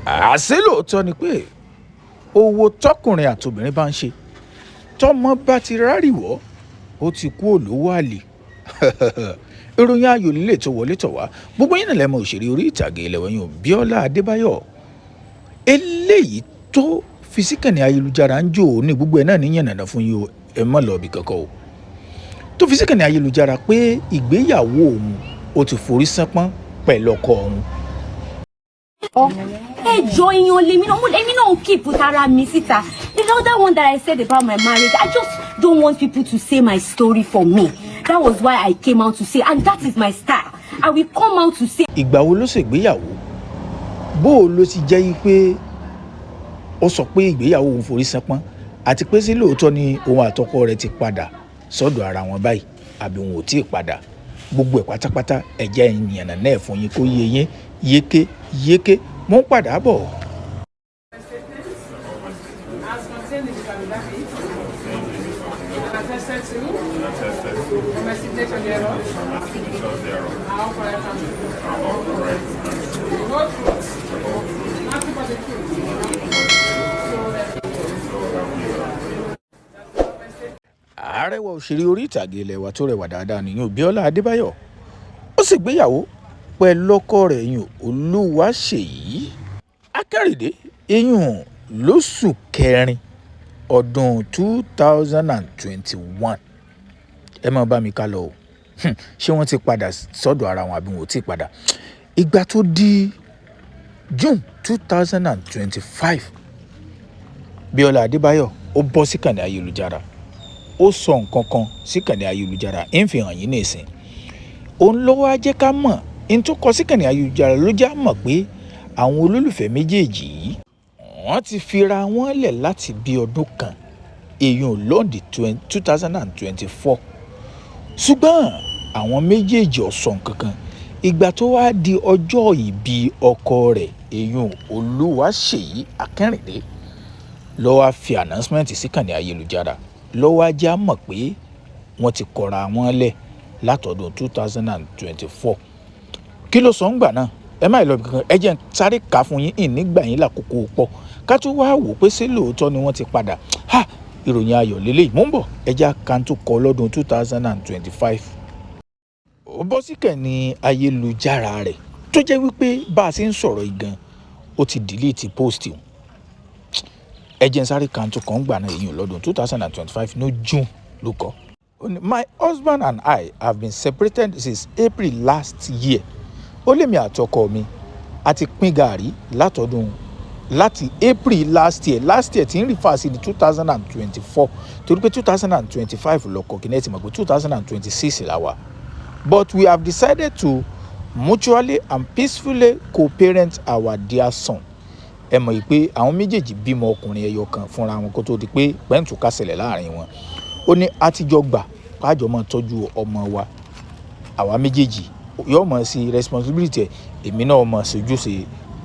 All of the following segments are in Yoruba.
Àṣé lóòótọ́ ni pé owó tọkùnrin àtobìnrin bá ń ṣe, tọ́mọ bá ti ráríwọ́, ó ti kú olówó àlè. Ìròyìn ayọ̀ líle tó wọlé tọ̀ wá. Gbogbo yín nílẹ̀ mọ òṣèré orí ìtàgé ilẹ̀ wọ̀nyí, Bíọ́lá Adébáyọ̀, eléyìí tó fi síkànnì ayélujára ń jò ní gbogbo ẹ̀ náà ní yànnàná fún yín o. Ẹ má lọ ibì kankan o. Tó fi síkànnì ayélujára pé ìgbéyàwó òun ó ti forí sánpọ́n pẹ̀lú ọkọ òun. Ẹ jọ, èèyàn lèmi náà, èmi náà ń keep tara mi síta. The other one that I said about my marriage, I just don't want people to say my story for me. That was why I came out to say, and that is my style. I will come out to say. Ìgbà wo ló ṣègbéyàwó? Bó o ló ti jẹ́ pé ó sọ pé ìgbéyàwó òun forí sánpọ́n, àti pé sí lóòótọ́ ni òun àtọkọ rẹ̀ ti padà sọ́dọ̀ ara wọn báyìí, àbí òun ò tí ì padà? Gbogbo ẹ̀ pátápátá, ẹ̀jẹ̀ ìyànnà náà fún yín kó yé yín yéké yéké. Mo ń padà bọ̀. As contained in the affidavit, attested to, and my signature thereof, are all correct and true. The whole truth, nothing but the truth. So help me God. Arẹwà òṣèré orí ìtàgé ilẹ̀ wa tó rẹwà dáadáa nìyẹn, Bíọ́lá Adébáyọ̀. Ó sì gbéyàwó pẹ̀lú ọkọ rẹ̀ yùn, Olúwaṣèyí Akínrìndé, ìyún lóṣù kẹrin ọdún 2021. Ẹ máa bá mi ká lọ o. Ṣé wọ́n ti padà sọ́dọ̀ ara wọn àbí wọn ò tí ì padà? Ìgbà tó di June 2025, Bíọ́lá Adébáyọ̀ ó bọ́ síkànnì ayélujára, ó sọ nǹkan kan síkànnì ayélujára, ń fi hàn yín nísìn. Òun ló wá jẹ́ ká mọ̀ n tó kọ síkànnì ayélujára ló já mọ̀ pé àwọn olólùfẹ́ méjèèjì yìí, wọ́n ti fira wọn lẹ̀ láti bí ọdún kan, èyí lọ́ọ̀dì 2024, ṣùgbọ́n àwọn méjèèjì ò sọ nǹkan kan. Ìgbà tó wá di ọjọ́ ìbí ọkọ rẹ̀, èyí Olúwaṣèyí Akínrìndé, ló wá fi announcement síkànnì ayélujára, ló wá já mọ̀ pé wọ́n ti kọra wọn lẹ̀ látọdún 2024. Kí ló sọ ń gbà náà? Ẹ má lọ bí kankan, ẹ jẹ́ n sáré kà fún yín ìní gbà yín lákòókò pọ̀, ká tó wá wò pé ṣé lóòótọ́ ni wọ́n ti padà. Ha, ìròyìn ayọ̀ lélẹ́yìí. Mò ń bọ̀, ẹ jẹ́ kan tó kọ lọ́dún 2025. Ó bọ́ síkànnì ayélujára rẹ̀ tó jẹ́ wípé bá a ṣe ń sọ̀rọ̀ yìí gan, ó ti delete post òun. Ẹ jẹ́ n sáré kan tó kàn ń gbà náà, èyí lọ́dún 2025 ní June ló kọ. Ó ní, "My husband and I have been separated since April last year." Ó lémi àtọkọ mi a ti pín gàrí látọdún láti April last year. Last year tí ń refer sí ní 2024, torí pé 2025 lọ́kọ̀ kí ní ẹ̀ ti mọ̀ pé 2026 la wà. "But we have decided to mutually and peacefully co-parent our dear son." Ẹ mọ̀ pé àwọn méjèèjì bímọ ọkùnrin ẹyọ kan fúnra wọn kó tó di pé pẹ́ǹtù kásẹ̀lẹ̀ láàrin wọn. Ó ní àtijọ́ gbà kájọ máa tọ́jú ọmọ wa, àwa méjèèjì, yóò mọ̀ sí responsibility ẹ̀, èmi náà mọ̀ sí ojúṣe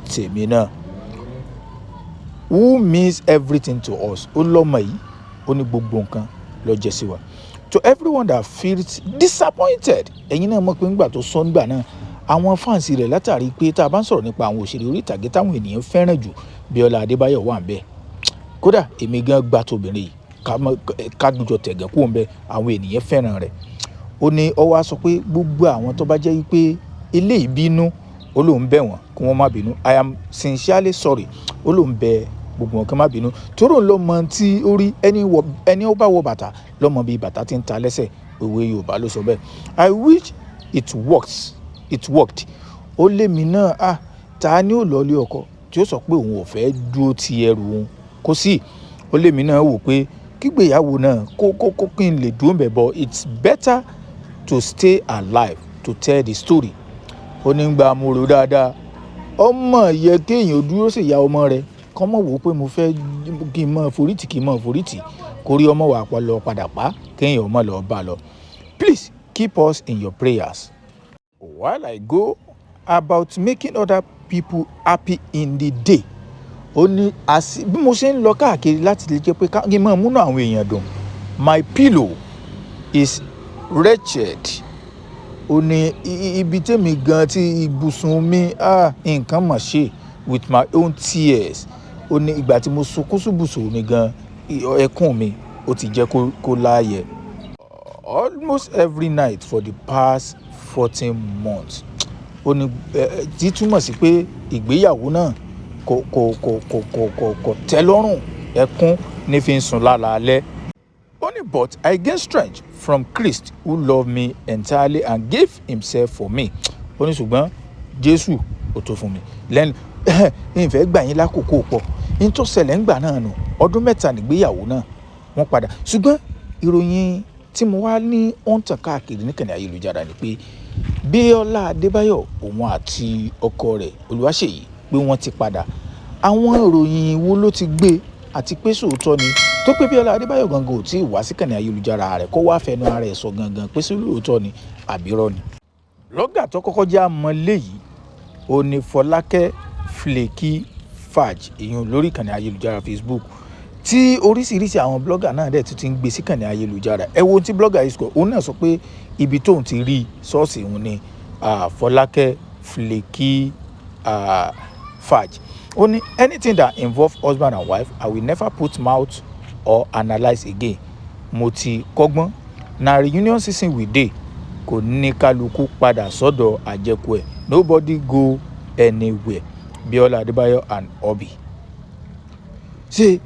tèmi náà. "Who means everything to us." Ó lọ́mọ yìí, ó ní gbogbo nǹkan ló jẹ́ sí wa. "To everyone that feels disappointed." Ẹ̀yin náà mọ̀ pé ńgbà tó sọ ńgbà náà, àwọn fans rẹ̀, látàrí pé tá a bá ń sọ̀rọ̀ nípa àwọn òṣèré orí ìtàgé táwọn ènìyàn fẹ́ràn jù, Bíọ́lá Adébáyọ̀ wà ń bẹ̀. Kódà èmi gan gba tóbìnrin yìí, ká jọ tẹ̀gẹ́ kúrò ń bẹ̀, àwọn ènìyàn fẹ́ràn rẹ̀. Ó ní ó wá sọ pé gbogbo àwọn tó bá jẹ́ wípé eléyìí bínú, ó lóun bẹ̀ wọ́n kí wọ́n má bínú. "I am sincerely sorry." Ó lóun bẹ̀ gbogbo wọn kí wọ́n má bínú, torí òun ló mọ tí ó rí. Ẹni ó bá wọ bàtà lọ́mọ bíi bàtà tí ń ta lẹ́sẹ̀. Òwe Yorùbá ló sọ bẹ́ẹ̀. "I wish it works, it worked." Ó lémi náà, ah, ta ni ó lọ ilé ọkọ tí ó sọ pé òun ò fẹ́ dúró ti ẹrù òun kó sí? Ó lémi náà wò pé kígbéyàwó náà kó kí n lè dúró mbẹ̀, but it's better to stay alive to tell the story. Ó ní gba mo rò dáadáa, ọmọ yẹ kéèyàn dúró sí ìyá ọmọ rẹ̀, kọ́ mọ̀ wò ó pé mo fẹ́ kí n mọ̀ forítì, kí n mọ̀ forítì, kórí ọmọ wà pa lọ padà pa kéèyàn ọmọ lọ bá lọ. "Please keep us in your prayers while I go about making other people happy in the day." Ó ní bí mo ṣe ń lọ káàkiri láti lè jẹ́ pé kí n máa múnú àwọn èèyàn dùn. "My pillow is wretched." Ó ní ibi tèmi gan tí ibùsùn mi, ah, nǹkan mọ̀ ṣe. with my own tears. Ó ní ìgbà tí mo sunkún ṣùbùsù mi gan, ẹkún mi ó ti jẹ́ kó láàyè. Almost every night for the past 14 months. Ó ní tí túmọ̀ sí pé ìgbéyàwó náà kò tẹ́ lọ́rùn, ẹkún ní fi ń sùn lálaalẹ́. Ó ní, "But I gain strength from Christ who loved me entirely and gave himself for me." Ó ní ṣùgbọ́n Jésù ó tó fún mi lẹ́nu. Ìfẹ́ gbà yín lákòókò pọ̀ ní tó ṣẹlẹ̀ ńgbà náà nù. Ọdún 3 nígbéyàwó náà, wọ́n padà. Ṣùgbọ́n ìròyìn tí mo wá ní ó ń tàn káàkiri níkànnì ayélujára ni pé Bíọ́lá Adébáyọ̀, òun àti ọkọ rẹ̀ Olúwaṣèyí, pé wọ́n ti padà. Àwọn ìròyìn wo ló ti gbé, àti pé sóòótọ́ ni tó pé Bíọ́lá Adébáyọ̀ gangan ò tí ì wá síkànnì ayélujára rẹ̀ kó wá fẹnu ara ẹ̀ sọ gangan pé sí lóòótọ́ ni àbírọ́ ni? Blogger tó kọ́kọ́ jẹ́ àmọ́ léyìí, ó ní Fọlákẹ́ Flaky Faj, ìyún lórí ìkànnì ayélujára Facebook, tí oríṣiríṣi àwọn blogger náà dẹ̀ tún ti ń gbé síkànnì ayélujára. Ẹ wo ohun tí blogger yìí sọ. Òun náà sọ pé ibi tóun ti rí ṣọ́ọ̀ṣì òun ni Fọlákẹ́ Flaky Faj. Ó ní, "Anything that involve husband and wife, I will never put mouth or analyse again. Mo ti kọ́gbọ́n. Na reunion season we dey. Kò ní kálukú padà sọ́dọ̀ àjẹkù ẹ̀. Nobody go anywhere. Bíọ́lá Adébáyọ̀ and hubby." Ṣé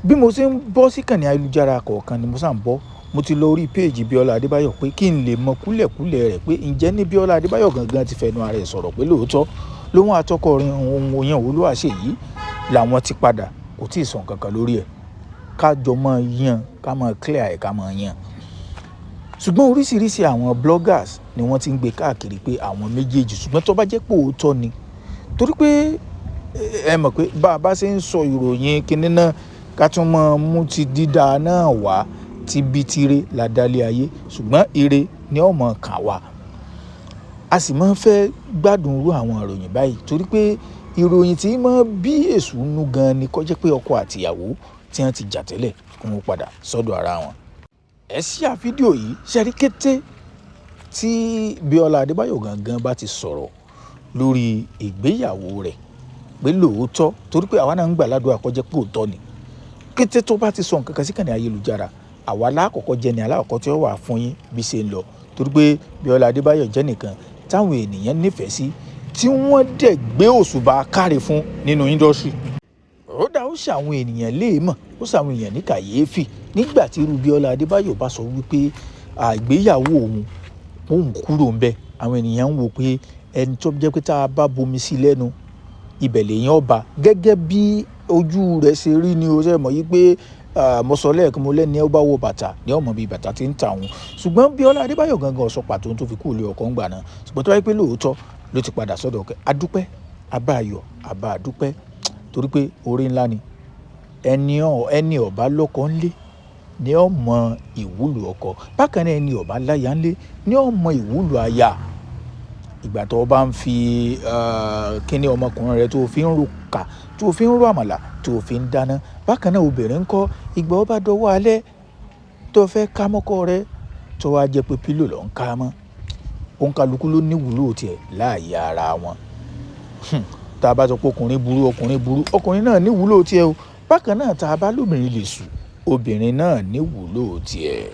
bí mo ṣe ń bọ́ síkànnì ayélujára kọ̀ọ̀kan ni mo sá ń bọ́. Mo ti lọ orí péèjì Bíọ́lá Adébáyọ̀ pé kí n lè mọ kúlẹ̀kúlẹ̀ rẹ̀, pé ǹjẹ́ ní Bíọ́lá Adébáyọ̀ gangan ti fẹnu ara ẹ̀ sọ̀rọ̀ pé lóòótọ́ lóun àtọkọ rẹ̀ òun òyìn Olúwaṣèyí làwọn ti padà. Kò tí ì sọ nǹkan kan lórí ẹ̀. Ká jọ mọ́ yan, ká mọ́ clear ẹ̀, ká mọ́ yan. Ṣùgbọ́n oríṣiríṣi àwọn bloggers ni wọ́n ti ń gbé káàkiri pé àwọn méjèèjì. Ṣùgbọ́n tó bá jẹ́ pé òótọ́ ni, torí pé ẹ mọ̀ pé bá a bá ṣe ń sọ ìròyìn kinní náà, ká tún mọ́ mú ti dídá náà wá, ti bí tire la dálé ayé, ṣùgbọ́n ire ni ó mọ̀ kàn wá. A sì máa ń fẹ́ gbádùn irú àwọn ìròyìn báyìí, torí pé ìròyìn tí máa ń bí èṣù nínú gan ni kó jẹ́ pé ọkọ àti ìyàwó tí wọ́n ti jà tẹ́lẹ̀ kí wọ́n padà sọ́dọ̀ ara wọn. Ẹ share fídíò yìí. Ṣé rí, kété tí Bíọ́lá Adébáyọ̀ gangan bá ti sọ̀rọ̀ lórí ìgbéyàwó rẹ̀ pé lóòótọ́, torí pé àwa náà ń gbà ládùúrà kó jẹ́ pé òótọ́ ni, kété tó bá ti sọ nǹkan kan sí ìkànnì ayélujára, àwa lákọ̀ọ́kọ́ jẹ́ ní alákọ̀ọ́kọ́ tí ó wà fún yín bí ṣe ń lọ, torí pé Bíọ́lá Adébáyọ̀ jẹ́ nìkan táwọn ènìyàn nífẹ̀ẹ́ sí, tí wọ́n dẹ̀ gbé òṣùbà káre fún nínú industry. Ó dá, ó ṣàwọn ènìyàn léèmọ̀, ó ṣàwọn èèyàn ní kàyéfì nígbà tí irú Bíọ́lá Adébáyọ̀ bá sọ wípé àgbéyàwó òun, òun kúrò ń bẹ. Àwọn ènìyàn ń wò pé ẹni tó jẹ́ pé tá a bá bomi sí lẹ́nu, ibẹ̀ lèyàn ọba gẹ́gẹ́ bí ojú rẹ̀ ṣe rí ni. O ṣe mọ̀ yí pé mo sọ lẹ́ẹ̀kan, mo lẹ́ni ó bá wọ bàtà ní ọmọ bíi bàtà tí ń ta òun. Ṣùgbọ́n Bíọ́lá Adébáyọ̀ gangan sọ pàtó tó fi kúrò lé ọkọ ńgbà náà. Ṣùgbọ́n tó wáyé pé lóòótọ́ ló ti padà sọ́dọ̀ ọkọ, adúpẹ́, abá ayọ̀, àbá àdúpẹ́, torí pé orí ńlá ni. Ẹni ọba lọ́kọ ńlé ni ó mọ ìwúlò ọkọ. Bákan náà, ẹni ọba láya ńlé ni ó mọ ìwúlò aya. Ìgbà tó o bá ń fi kíní ọmọkùnrin rẹ tó fi ń ro kà, tó fi ń ro àmàlà, tó fi ń dáná. Bákan náà, obìnrin ńkọ́? Ìgbà ó bá dọwọ́ alẹ́ tó fẹ́ ká mọ́kọ rẹ, tó wá jẹ́ pé pillow ló ń ká mọ́. Òǹkàlùkù ló ní ìwúlò tiẹ̀ láàyè ara wọn. Tá a bá sọ pé ọkùnrin burú, ọkùnrin burú, ọkùnrin náà ní ìwúlò tiẹ̀ o. Bákan náà, tá a bá lóbìnrin lè sùn, obìnrin náà ní ìwúlò tiẹ̀.